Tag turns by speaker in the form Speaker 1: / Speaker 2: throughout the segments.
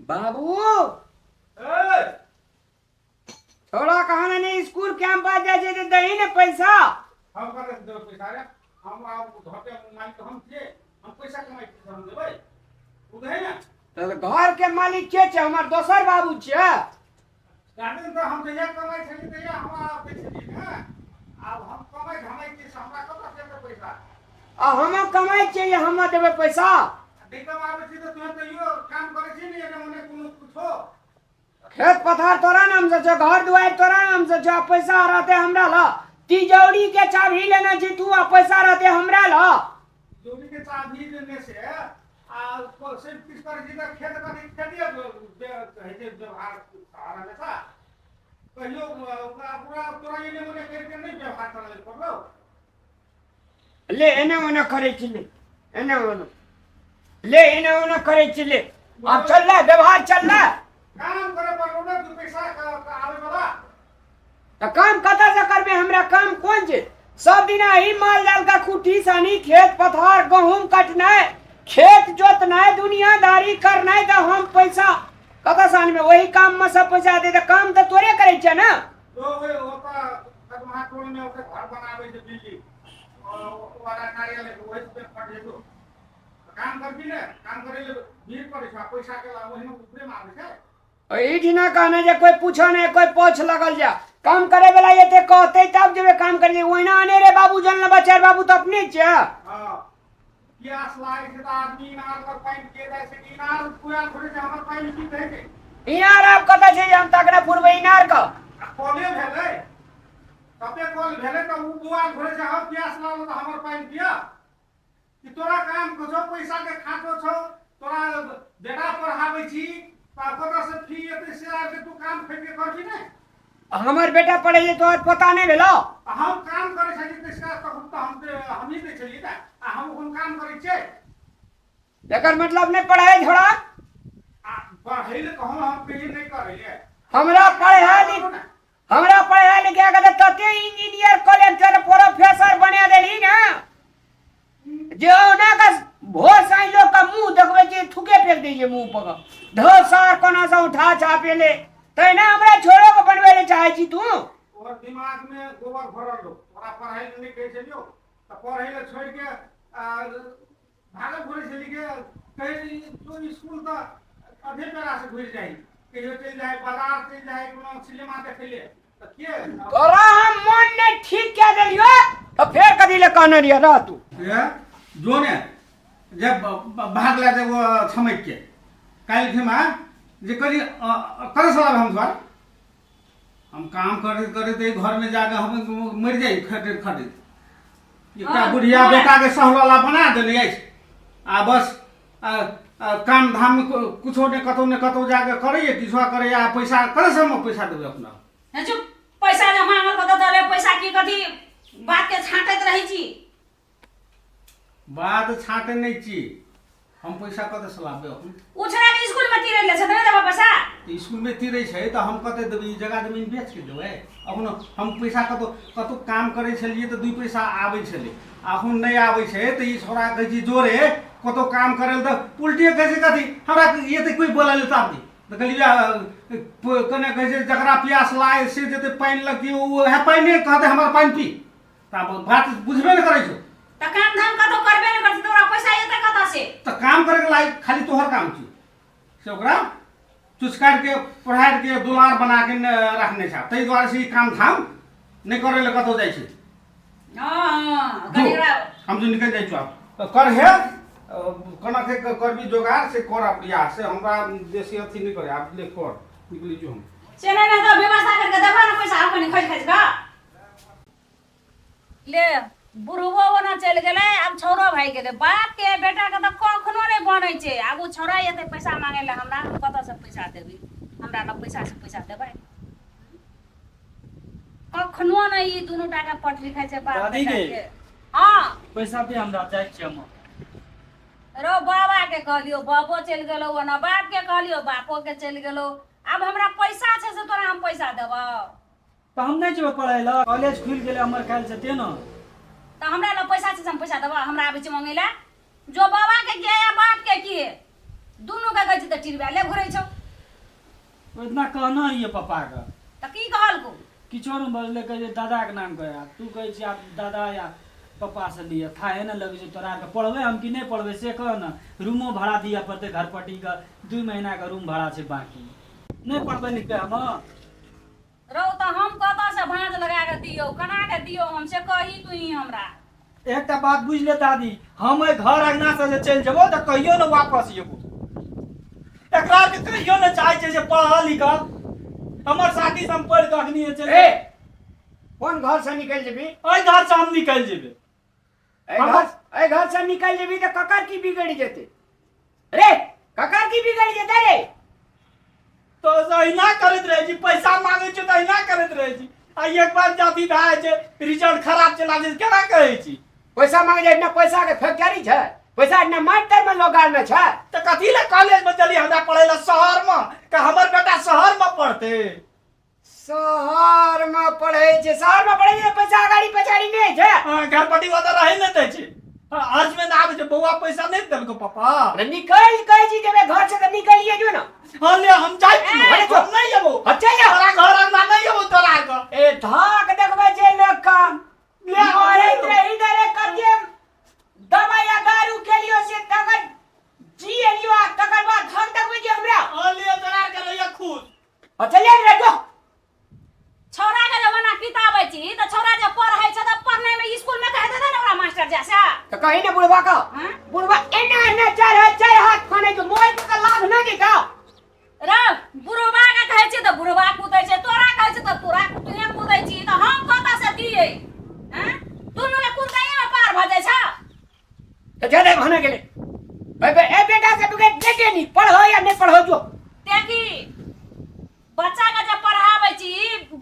Speaker 1: बाबू छोड़ा कहाँ ने स्कूल कैंप आ जाए छै तऽ दही ने पैसा।
Speaker 2: हम कतऽ से देबै पैसा रे? हम आब घर के मालिक हम छियै, हम पैसा कमाइ छियै, हम देबै ओ दही ने।
Speaker 1: तऽ घर के मालिक के छै? हमर दोसर बाबू छियै।
Speaker 2: गार्जियन तऽ हम जहिया कमाइ छलियै तहिया हम आब दै छलियै ने, आब हम कमाइ धमाइ छियै से हमरा कतऽ से एतै पैसा?
Speaker 1: आ हम कमाइ छियै, हम देबै पैसा?
Speaker 2: नहि कमाबै छी तऽ तोहे तैयो काम करै छी ने एने ओने कोनो कुछो।
Speaker 1: खेत पथार तोरा नाम से छौ, घर दुआरि तोरा नाम से छौ, पैसा रहते हमरा ल। तिजौरी के चाभी लेने छी तू आ पैसा रहते हमरा ल।
Speaker 2: तिजौरी के चाभी लेने से आ से किछु करै छी तऽ खेत कथी खेतिए होइ छै व्यवहार हमेशा। कहियो ओकरा पूरा तोरा एने ओने करिके नहि व्यवहार चलबै पड़लौ।
Speaker 1: ले एने ओने करै छी, ले एने ओने, ले एने ओने करै छी, ले आब चल ले व्यवहार चल ले।
Speaker 2: काम करे पड़लौ ने दू पैसा आबै वाला।
Speaker 1: तऽ काम कतऽ से करबै? हमरा काम कोन छै? सब दिना ही माल जाल का कुट्टी सानी, खेत पथार, गहूम कटनाइ, खेत जोतनाइ, दुनियादारी करनाइ, तऽ हम पैसा कतऽ से आनबै? वही काम में सब पैसा दे, तऽ काम तऽ तोरे करै छियै ने।
Speaker 2: तो ओहि ओतऽ कदमा टोल में ओकर घर बनाबै छै बिल्डिंग वाला कार्यालय के, ओहि से फट जेतो। काम करबी ने, काम करै ले भीड़ पड़ै छै आ पैसा के ओहिमे ऊपरे में आबै छै।
Speaker 1: एहिठिना कहने जे कोई पूछो नहीं, कोई पोछ लगल जा काम करे वाला एते कहते तब जेबे काम करे, ओहिना अनेरे बाबू जन बचार बाबू तऽ अपने छै।
Speaker 2: हाँ, प्यास लागै छै तऽ आदमी इनार पर पानि पिए जाइ छै, इनार पूरा थोड़े छै हमर पानि पीते छै।
Speaker 1: इनार आब कतऽ छै जे हम तकरा पुरबै इनार के?
Speaker 2: आ कले भेलै, कते कल भेलै तऽ ओ बुआ थोड़े छै हम प्यास लागल तऽ हमर पानि पिया कि तोरा काम छौ, पैसा के खातो छौ, तोरा बेटा पढ़ाबै छी तऽ कतऽ से फी एतै से आबि तू काम फेंक के करबी ने।
Speaker 1: हमर बेटा पढ़ै छै तोहर पता नहि भेलौ?
Speaker 2: आ हम काम करै छलियै तऽ तखन तऽ हम हमही दै छलियै ने, आ हम कोन काम करै छियै?
Speaker 1: एकर मतलब नहि पढ़ाई छोड़ा।
Speaker 2: आ पढ़ै लए कहूँ हम कहियो नहि करै ले।
Speaker 1: हमरा पढ़ाई लिख हमरा पढ़ाई लिखा के तऽ तते इंजीनियर कलेक्टर प्रोफेसर बना देलही ने जे ओना के भोर साँझ लोग का मुंह देखबै छै थूके फेंक दै छै मुंह पर, धो सार कोना से उठा छापे ले, तहिना हमरा छोड़ो के बनबै ले चाहै छी तू।
Speaker 2: तोहर दिमाग में गोबर भरल रहो, तोरा पढ़ाई ले नहि कहै छलियौ तऽ पढ़ै ले छोड़ि के भागल घुरै छली के कहीं तो स्कूल तऽ अधे पेरा से घुरि जाइ, कहियो चलि जाइ बाजार, चलि जाइ कोनो सिनेमा देखै ले तऽ के
Speaker 1: तोरा हम मन नहि ठीक कए देलियो तऽ फेर कथी ले कहने रहियै रह तू।
Speaker 2: ए जो ने जे भाग ले जे वो छमक के काल्हि खेमा जे करी करे सलाह हम द्वार हम काम करैत करैत एहि घरमे जाके हम मरि जाइ खटैत खटैत। एकटा
Speaker 3: हँ,
Speaker 2: बुढ़िया
Speaker 3: नहि।
Speaker 2: बेटाके सहलवला बना देने अछि आ बस आ, आ, काम धाम कुछो ने कतहु ने कतहु जाके करैए, किछो करैए आ पैसा कतऽसँ हम पैसा देबै अपना?
Speaker 3: हे चुप, पैसा जे मांगल कतऽ दले पैसा की कथी बात के छाँटैत रहै छी।
Speaker 2: बात छाँटे नहि छी, हम पैसा कतऽसँ लाबबै अखन?
Speaker 3: ओ छोड़ा के स्कूल में तिरै ले छै तऽ नहि देबऽ पैसा?
Speaker 2: तऽ स्कूल में तिरै छै तऽ हम कतऽ देबै? ई जगह जमीन बेच के देबै अखन? हम पैसा कतौ कतौ काम करै छलियै तऽ 2 पैसा आबै छलै, अखन नहि आबै छै तऽ ई छोड़ा कहै छै जोरे कतौ काम करै लए तऽ उल्टिए कहै छै कथी हमरा एते कोइ बोलै लए तब तऽ कहलियै कने कहै छै जकरा प्यास लागै से जेतै पानि लगतै, ओ उएह पानिए कहतै हमर पानि पी, तऽ आब बात बुझबे नहि करै छौ।
Speaker 3: तऽ काम धाम कतौ करबे नहि करै छै तऽ ओकरा पैसा एतै कतऽ से?
Speaker 2: तऽ काम करैके लायक खाली तोहर काम छी से ओकरा चुचकारि के पढ़ारि के दुलार बना के रखने छै, ताहि दुआरे से ई काम धाम नहि करै लए कतौ जाइ छै।
Speaker 3: हँ,
Speaker 2: जो,
Speaker 3: कनि ओकरा
Speaker 2: हम जो निकलि जाइ छौ आब तऽ कर हे कोना के करबी जोगाड़ से कर आब बियाह से हमरा बेसी अथी नहि करे आब, ले कर निकलि जो हम।
Speaker 3: से नहि नहि तऽ व्यवस्था करके देबह ने पैसा, कनि खसि खसि कऽ ले। बुढ़बो ओना चलि गेलै, आब छौड़ो भागि गेलै। बापके बेटाके तऽ कखनो नहि बनै छै। आब ओ छौड़ा एतै पैसा मांगै लए हमरा, हम कतऽसँ पैसा देबै? हमरा लग पैसा से पैसा देबै? कखनो नहि। ई दुनू टाके पटरी खाइ छै बाप
Speaker 4: दादी गे।
Speaker 3: बेटाके। हँ,
Speaker 4: पैसा दे हमरा, जाइ छियै हम।
Speaker 3: रौ बाबाके कहलियौ, बाबो चलि गेलौ ओना, बापके कहलियौ, बापोके चलि गेलौ। आब हमरा पैसा छै से तोरा हम पैसा देबौ?
Speaker 4: तऽ हम नहि जेबै पढ़ै लए, कॉलेज खुलि गेलै हमर काल्हि से ते ने।
Speaker 3: तऽ हमरा लग पैसा छै से हम पैसा देबौ? हमरा आबै छै मांगै लए? जो बाबा के के या बाप के के दुनू के कहै छी तऽ टिरबेले घुरै छौ।
Speaker 4: इतना कहना है पप्पा के।
Speaker 3: तऽ की कहलकौ?
Speaker 4: किछो ने बजलै, कहै छै दादाके नाम कहे, आ तू कहै छी आब दादा या पप्पा से लिअ। थाहे ने लगै छै तोरा आरके पढ़बै हम कि नहि पढ़बै से कह ने। रूमो भाड़ा दिअ पड़तै घरपट्टीके, 2 महीनाके रूम भाड़ा छै बाकी। नहि पढ़बै लिखबै हम?
Speaker 3: रौ तऽ हम कतऽ से भाँज लगा कऽ दियौ, केना कऽ दियौ हम, से कही तू हमरा।
Speaker 4: एकटा बात बुझि ले दादी, हम एहि घर अंगना से जे चलि जेबो तऽ कहियो ने वापस एबो। एकरा के कहियो ने चाहै छै जे पढ़ल लिखल हमर साथी सब पढ़ि कऽ अखनी चलि।
Speaker 1: ए, कोन घर से निकलि जेबी?
Speaker 4: एहि घर से हम निकलि जेबै।
Speaker 1: एहि घर से निकलि जेबी तऽ ककर की बिगड़ि जेतै रे? ककर की बिगड़ि जेतै रे?
Speaker 4: तो अहिना करैत रहै छी, पैसा मांगै छी तऽ अहिना करैत रहै छी, आ एक बार जाति भए जाइ छै, रिजल्ट खराब चला जाइ छै, केना कहै छी?
Speaker 1: पैसा मांगे जाइ ना, पैसा के फैक्ट्री छै, पैसा ना माटि तर में लोग गाड़ने छै।
Speaker 4: तऽ कथी लए कॉलेज में चली हमरा पढ़ै लए शहर में? का हमर बेटा शहर में पढ़तै?
Speaker 1: शहर में पढ़ै छै, शहर में पढ़ै छै, पैसा अगाड़ी पछाड़ी नहि छै।
Speaker 4: हाँ, घर पटी ओतऽ रहै नहि दै छै। हाँ, अर्ज में ना आबै छै, बौआ पैसा नहि देलको पापा।
Speaker 1: अरे निकल कहै छी जेबै घर से तऽ निकलिए जो ना।
Speaker 4: हाँ ले हम जाइ छी।
Speaker 1: अरे
Speaker 4: हम नहि एबो।
Speaker 1: हाँ, चलि जा।
Speaker 4: तोरा घर अंगना नहि एबो तोरा के।
Speaker 1: ए धाक देखबै छै लोक का।
Speaker 4: ले,
Speaker 1: मरैत रही डरे कते दवाई आ दारू केलियो से तकर जी एलियो आ तकर बाद धाक देखबै छै हमरा।
Speaker 4: हाँ ले तोरा के रहिए खुश।
Speaker 1: हाँ, चलि जा रे जो।
Speaker 3: छौड़ा के जब ओना पिताबै छी तऽ छौड़ा जे पढ़ै छै तऽ पढ़ने में स्कूल में कह देतै ने ओकरा मास्टर जा से।
Speaker 1: तऽ कही ने बुढ़वा का।
Speaker 3: हाँ?
Speaker 1: बुढ़वा एना एना चार हाथ चार हाथ खाने जो मोबाइल पर लाभ ना देता।
Speaker 3: रौ बुढ़वा के कहै छी तऽ बुढ़वा कूदै छै, तोरा कहै छी तऽ तोरा तुहे कूदै छी, तऽ हम कतऽ से दियै? हैं, दुनू के कुदनाइए में पार भऽ जाइ छै।
Speaker 1: तऽ ज्यादा भाना गेलै ए बेटा से तू बेटे नहीं पढ़ो या नहीं पढ़ो जो।
Speaker 3: देखी बच्चा के जब पढ़ाबै छी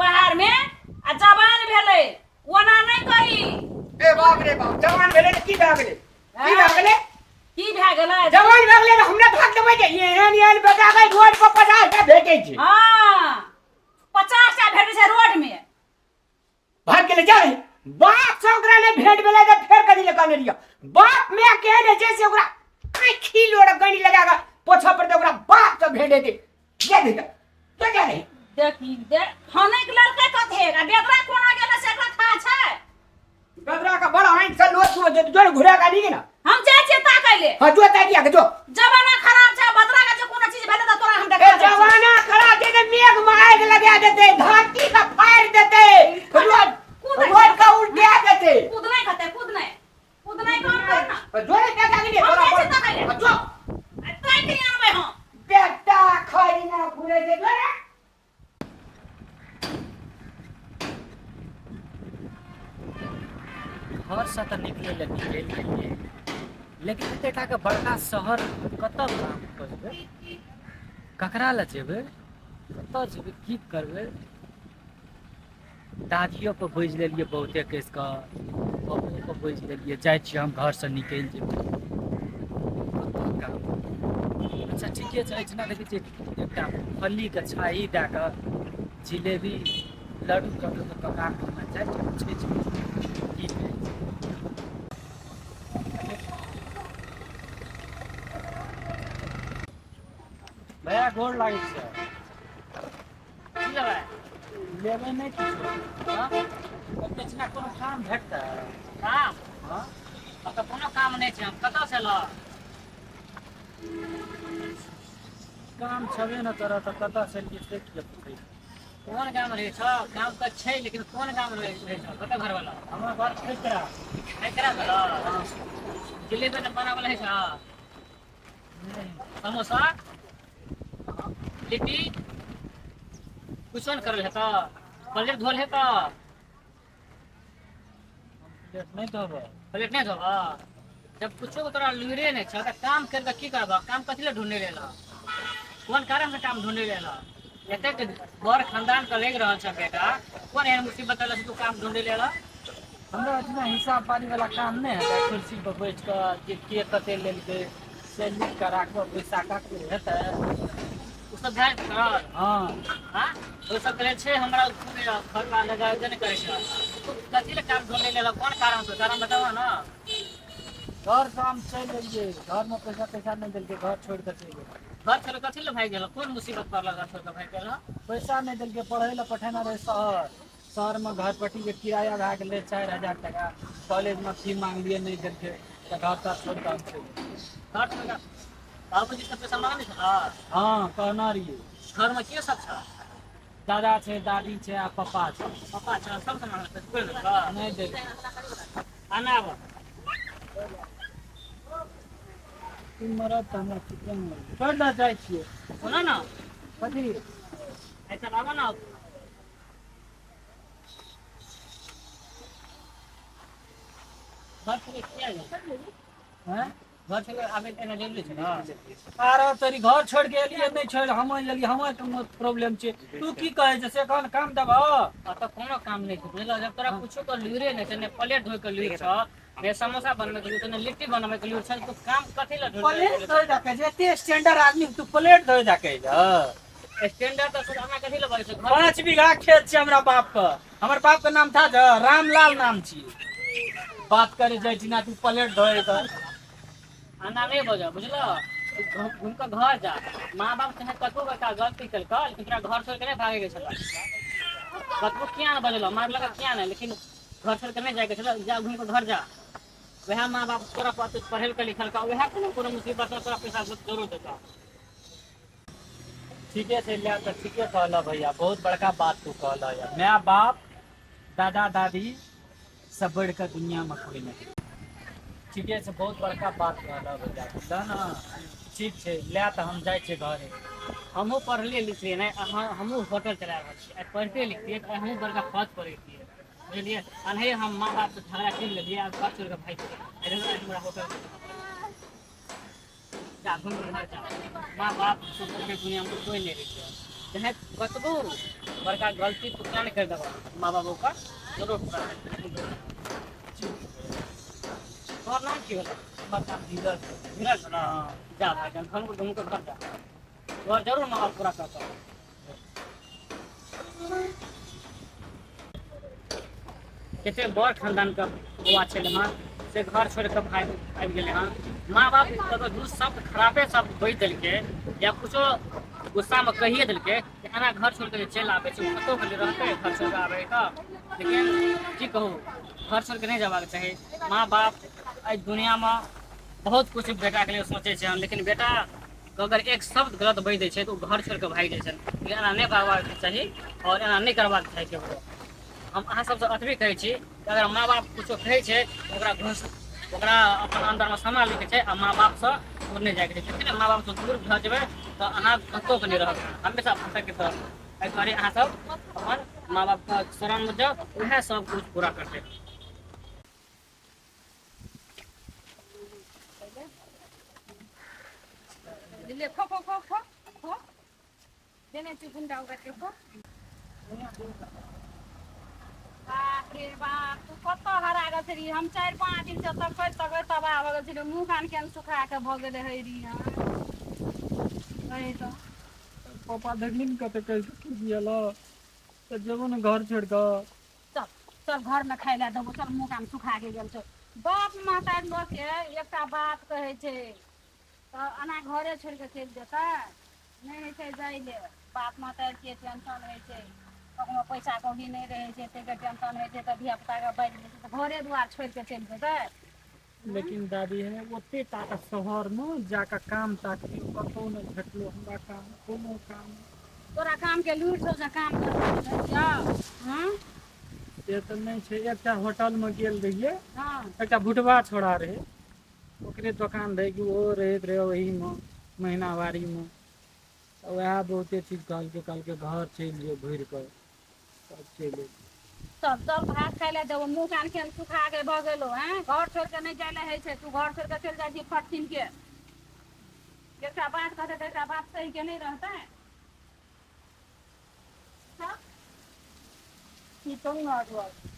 Speaker 3: बाहर में आ जवान भेलै ओना नहि कही।
Speaker 1: ए बाप रे बाप, जवान भेलै तऽ की भए गेलै? की भए गेलै?
Speaker 3: की भए गेलै?
Speaker 1: जवान भए गेलै तऽ हमरा भाग देबै जे एहन एहन बेटा के रोड पर 50 टा भेटै छै।
Speaker 3: हाँ, 50 टा भेटै छै रोड में।
Speaker 1: भाग गेलै जा बाप से ओकरा नहि भेंट भेलै तऽ फेर कथी लए कहने रहियै? बाप माय केहन होइ छै से ओकरा आँखि लोड़ गणी लगा कऽ पोछऽ पड़तै, ओकरा बाप से भेंट हेतै। जा दे जा जा रे।
Speaker 3: देखी दे फनैक ललकै कथेक आ बेदरा कोना गेलै से एकरा था छै।
Speaker 1: गदरा का बड़ा आँखि से लोट छुआ जे जोर घुरा का नहीं ना।
Speaker 3: हम जाइ छियै ताकै ले।
Speaker 1: हाँ जो ताकिया के जो।
Speaker 3: जमाना खराब छै, बदरा के जे कोनो चीज भेलै तऽ तोरा हम
Speaker 1: ए
Speaker 3: देखा दै छियौ।
Speaker 1: जमाना खराब छै तऽ मेघ में आगि लगा देतै, धरती का फाड़ि देतै, रोड
Speaker 3: कूदै
Speaker 1: रोड का उल्टा देतै।
Speaker 3: कूदनाइ कते कूदनाइ कूदनाइ कम कर ना।
Speaker 1: जो रे ताकिया के लिए
Speaker 3: हम
Speaker 1: तोरा
Speaker 3: जाइ छियै ताकै ले।
Speaker 1: हाँ, जो।
Speaker 3: आ ताकि के आनबै हम।
Speaker 1: बेटा खरी ना फूले छै जो रे।
Speaker 5: घरसँ तऽ निकलै लए निकलि गेलियै, लेकिन एते टाके बड़का शहर कतऽ काम खोजबै, ककरा लए जेबै, कतऽ जेबै, की करबै? दादियोके बाजि लेलियै बहुते कसि कऽ, पप्पोके बाजि लेलियै, जाइ छियै हम घरसँ निकलि जेबै। कतऽ काम? अच्छा ठीके छै। एहिठिना देखै छियै एकटा फल्लीके छाही दए कऽ जिलेबी लड्डू कतौ तऽ कका घरमे जाइ छै, पूछै छै की कहै छै। भैया गोर लागै छै।
Speaker 6: की लेबै?
Speaker 5: लेबै नहि किछो।
Speaker 6: हँ?
Speaker 5: एहिठिना कोनो काम भेटतै?
Speaker 6: काम?
Speaker 5: हँ।
Speaker 6: ओतऽ कोनो काम नहि छै, हम कतऽ से लऽ?
Speaker 5: काम छबे ने करऽ तऽ कतऽ से एलियै से किए पूछै छी?
Speaker 6: कोन गाम रहै छौ? काम तऽ छै, लेकिन कोन गाम रहै रहै छौ? कतऽ घर वाला?
Speaker 5: हमर घर खैतरा।
Speaker 6: खैतरा भेलौ? जिलेबी तऽ बनावल होइ छौ? समोसा लिट्टी कुछो नहि करल हेतऽ? प्लेट धोल हेतऽ?
Speaker 5: प्लेट नहि धोबै।
Speaker 6: प्लेट नहि धोबऽ? जब कुछो के तोरा लुइरे नहि छौ तऽ काम करि कऽ की करबह? काम कथी लए ढूँढै लेल? कोन कारण से काम ढूँढै लेल? एतेक बड़ खानदान के लागि रहल छ बेटा, कोन एहन मुसीबत एल तू काम ढूँढै लेल?
Speaker 5: हमरा इतना हिसाब बारी वाला काम नहि हेतै? कुर्सी पर बैठ कऽ जे के कते लेलकै से लिख कऽ राखब, पैसा काटबै, हेतै?
Speaker 6: ओ सब भए जेतौ?
Speaker 5: हँ।
Speaker 6: हाँ, ओ सब के लेल छै हमरा घर लगाबे नहि करै छै। तू कथी लए काम ढूँढै लेल? कोन कारण से? कारण बताबऽ ने।
Speaker 4: घर से हम चलि एलियै, घरमे पैसा तैसा नहि देलकै, घर छोड़ि कऽ चलि गेलियै।
Speaker 6: घर छोड़ कथी लए भागि गेल? कोन मुसीबत पड़ल घर छोड़ कऽ भागि गेल?
Speaker 4: पैसा नहि देलकै, पढ़ै लए पठेने रहै शहर। शहरमे घर पट्टीके किराया भए गेलै 4000 टाका। कॉलेजमे फी मांगलियै, नहि देलकै, तऽ घर तर छोड़ि कऽ हम चलि गेलियै।
Speaker 6: घर छोड़ कऽ बाबूजी सब पैसा मांगने छल?
Speaker 4: हँ, कहने रहियै।
Speaker 6: घरमे के सब छ?
Speaker 4: दादा छै, दादी छै आ पप्पा छै।
Speaker 6: पप्पा छ, सब से मांगल छै?
Speaker 4: नहि देलकै।
Speaker 6: आना आब।
Speaker 4: ई मरद तऽ हमरा ठीके नहि लगै। छोड़ि दऽ, जाइ छियै।
Speaker 6: सुन न।
Speaker 4: कथी?
Speaker 6: ऐसा आबऽ न। घर छोड़ किया गेल?
Speaker 4: हैं?
Speaker 6: घर छोड़ आबै एना जरूरी छै ने?
Speaker 4: आरो तोरी घर छोड़ि के एलियै, नहि छोड़ि हम एलियै, हमर कोनो प्रॉब्लम छै? तू की कहै छै से कहन, काम देबह?
Speaker 6: एतऽ कोनो काम नहि छै, बुझलह? जब तोरा कुछो के लुरे नहि छै, ने प्लेट धोइ के लुरि छौ, ने समोसा बनबै के लुरि छौ, ने लिट्टी बनबै के लुरि छौ, तू काम कथी लए ढूँढ?
Speaker 4: प्लेट धोइ दऽ छै? एते स्टैंडर्ड आदमी तू प्लेट धोइ दऽ कहै छह?
Speaker 6: स्टैंडर्ड तऽ हमरा कथी लए बजै छै घर?
Speaker 4: 5 बीघा खेत छै हमरा बाप के। हमर बाप के नाम था जे रामलाल नाम छी। बात करे जाइ छी ना, तू प्लेट धोए तऽ।
Speaker 6: आना नहि बजऽ, बुझलह? तू घूम कऽ घर जा। माँ बाप चाहे कतबो बड़का गलती केलकऽ, लेकिन तोरा घर छोड़ि कऽ नहि भागै के छलऽ। कतबो किया ने बजलऽ, मारलक किया नहि, लेकिन घर छोड़ि कऽ नहि जाइके छलऽ। जा, घूमि कऽ घर जा। वएह माँ बाप तोरा पास पढ़ेलकै लिखलकै, वएह कोनो कोनो मुसीबत मे तोरा पैसा जरूर देतऽ।
Speaker 4: ठीके छै, ले तऽ ठीके कहलह भैया, बहुत बड़का बात तू कहलह। यार, माय बाप दादा दादी सब बढ़ि कऽ दुनियामे कोइ नहि। ठीके छै, बहुत बड़का बात कहलह भैया, बुझलह ने? ठीक छै, ले तऽ हम जाइ छियै घरे।
Speaker 6: हमहूँ पढ़लियै लिखलियै नहि, अहाँ हमहूँ होटल चला रहल छी। आइ पढ़िते लिखतियै तऽ हमहूँ बड़का पद पर रहितियै, बुझलियै? एनाहिए हम माँ बापसँ झगड़ा करि लेलियै आ घर छोड़ि कऽ भागि गेलियै। हमरा होटल जा, घुमि कऽ घर जा। माँ बाप से बढ़िके दुनियामे कोइ नहि रहै छै। चाहे कतबो बड़का गलती तू किया नहि करि देबह, माँ बाप ओकर जरूर पूरा करतै। तोहर नाम की भेलौ?
Speaker 4: हमर नाम धीरज।
Speaker 6: धीरज ने? जा भाइ, जा, घुमि घुमि कऽ घर जा। घर जरूर माँ बाप पूरा करतौ। कते बड़ खानदानके बौआ छलै हँ, से घर छोड़ि कऽ भागि आबि गेलै हँ। माँ बाप ककरो दू शब्द खरापे शब्द बाजि देलकै या कुछो गुस्सामे कहिए देलकै कि एना घर छोड़ि कऽ जे चलि आबै छै, ओ कतहु गेलै रहतै घर छोड़ि कऽ आबै तऽ? लेकिन की कहू, घर छोड़ि कऽ नहि जेबाक चाही। माँ बाप एहि दुनिआँमे बहुत किछु बेटाके लिए सोचै छै, लेकिन बेटा अगर एक शब्द गलत बाजि दै छै तऽ ओ घर छोड़ि कऽ भागि जाइ छै। लेकिन एना नहि भागबाक चाही आओर एना नहि करबाक चाही केकरो। हम अहाँ सबसँ एतबे कहै छी कि अगर माँ बाप कुछो कहै छै तऽ ओकरा घुस ओकरा अपन अन्दरमे समा लैके छै आ माँ बापसँ दूर नहि जाइके छै। जखन माँ बापसँ दूर भऽ जेबै तऽ अहाँ कतहु नहि रहब, हमेशा भटकैत रहब। एहि दुआरे अहाँ सब अपन माँ बापके शरणमे जाउ, उएह सब कुछ पूरा करतै।
Speaker 3: ले, खो खो खो खो खो, देने छी गुंडा ओकरा के, खो। बाप रे बाप, तू कतऽ हरा गेल छली? हम 4-5 दिन से तकैत तकैत तबाह भऽ गेल छली। मुँह कान केहन सुखा के भऽ गेलै है री। वही तऽ।
Speaker 4: पापा देखली ने कते कहि की दियल तऽ जेबो ने घर छोड़ि कऽ।
Speaker 3: चल चल, घर में खाय लए देबो, चल। मुँह कान सुखा के गेल छौ। बाप महतारि लोकके एकटा बात कहै छै तऽ एना घरे छोड़ि कऽ चलि जेतै? नहि होइ छै जाइ ले। बाप महतारिके टेंशन होइ छै, कखनो पैसा कौड़ी नहि रहै छै, ताहिके टेंशन होइ छै, तऽ धियापुताके बाजि लै छै तऽ घरे दुआर छोड़ि कऽ चलि जेतै?
Speaker 4: लेकिन दादी, हमे ओते टाका शहरमे जाकऽ काम ताकलियो, कतहु नहि भेटलो हमरा काम, कोनो काम।
Speaker 3: तोरा कामके लूरि छौ से काम करतौ? हँ।
Speaker 4: से तऽ नहि छै। एकटा होटलमे गेल रहियै। एकटा भुटबा छोड़ा रहै, ओकरे दोकान रहै कि ओहो रहैत रहै ओहीमे महीनावारीमे। तऽ उएह बहुते चीज कहलकै, कहलकै घर चलि जो घुरि कऽ, तब चलि एलियै।
Speaker 3: चल चल, भात खाय लए देबो। मुँह कान केहन सुखा के भऽ गेलो। हैं, घर छोड़ि कऽ नहि जाइ लए होइ छै। तू घर छोड़ि कऽ चलि जाइ छी फटसिन के। एकटा बात कहतै तऽ एकटा बात सही के नहि रहतै? चल।
Speaker 4: की कहू ने आगू आगू।